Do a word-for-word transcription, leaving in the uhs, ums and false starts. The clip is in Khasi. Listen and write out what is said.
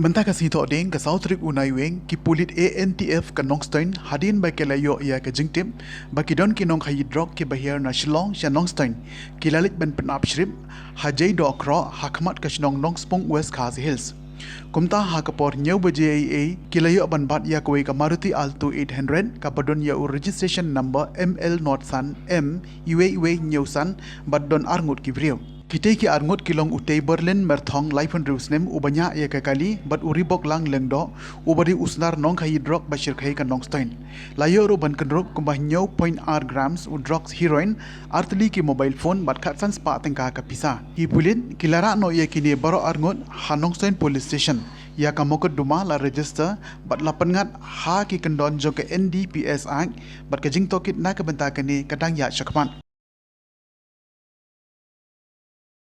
Mynta ka sngi Thohdieng ka saw tarik u Naiwieng, ki pulit A N T F ka Nongstoiñ, hadien ba ki la ïoh ïa ka jingtip ba ki don ki nongkhaïi drok kiba hiar na Shillong sha Nongstoiñ, ki la leit ban pynap shrip ha jaidoh khroh ha khmat ka shnong Nongspung, West Khasi Hills. Kumta ha ka por hynñiew baje eiei ki la ïoh ban bat ïa kawei ka Maruti Alto eight hundred kaba don ïa u registration number M L nod san M iwei iwei hynñiew san bad don arngut ki briew. Kitei ki arngut ki long u Tei Berlin Merthong, laiphew hynriew snem, uba ñiah ïa ka kali, bad u Riboklang Lyngdoh, uba dei u snar nongkhaïi drok ba shyrkhei ka Nongstoiñ. La ïoh ruh ban kynrup kumba hynñiew point ar grams u drugs heroin, ar tylli ki mobile phone bad khatsan spah tyngka ka pisa. Ki pulit ki la rah noh ïa kine baroh arngut ha Nongstoiñ Police Station. Ïa ka mukotduma la register bad la pynngat ha ki kyndon jong ka N D P S Act bad ka jingtohkit na ka bynta kane ka dang ïaid shakhmat.